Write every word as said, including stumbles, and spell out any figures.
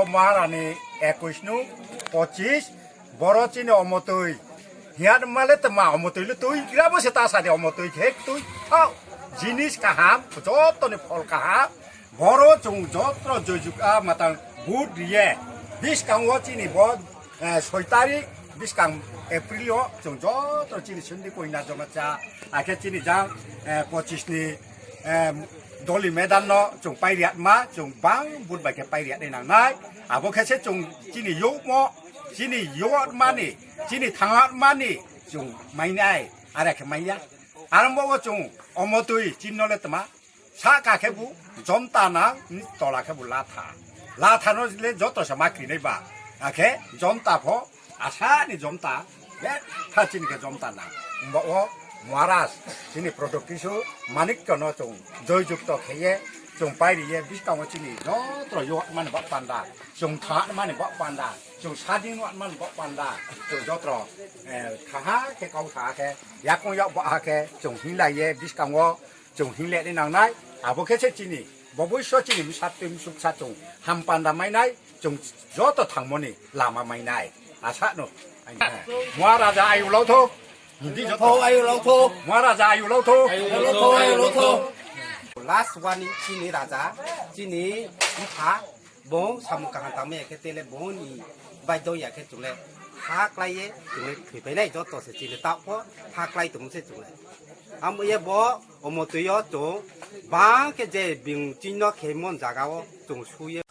Maharani ekush nu pochis, boro chini omotwi. Hiya male tma omotwi le twi, grabo se ta sadi omotwi khe twi. Thao, jinis kaham, joto ni phol kaham. Boro chwng jotro joijuk a matang vote riye. Biskango chini bo, eh, soi tarik biskang April o chwng jotro chini sindi koina joma cha. Akhe chini jang, eh, pochis ni, eh, doli medan no chwng pairiatma, chwng bang vote bai khe pairiatni nangnai. Abo khe se chwng chini yokmo, chini yokmani, chini thangatmani chwng mainai, ara khe maiya. Arang bo chwng omotwi chinno le tma. Saka khe bo jonta nang, ni tola khe bo latha. Latha no le joto se ma krinai ba. Akhe jonta pho, asa ni jonta, betha chini khe jonta nang. Bo o Maharaj, chini product kisu manik no chwng joy jukto kheye, chwng pairiye, biskango chini jotro yo mani ba panda, chwng tha mani ba panda, chwng sadin mani ba panda, chwng jotro, eh, thaha khe kau thaha khe, yakung yak ba khe, chwng hinlaiye, biskango, chwng hinle ni nangnai, abo khe se chini, bo buiso chini msat twi msuk sa chwng ham panda mainai, chwng joto thangmoni lama mainai. Asa no. Maharaja ayu lautho. Hindi joto. Tho ayu lautho. Maharaja ayu lautho. Ayu lautho, ayu lautho. Last one chini raja, chini mpha, bo samung kaham tamo ya khe tele bo ni bai do ya khe chwng le ha klai ye chwng le thwi pai nai joto se chini ta pho ha klai tong se chwng le. Amo ye bo Omo twi o chwng bang khe je bing chini no khe mon jaga o chwng suye.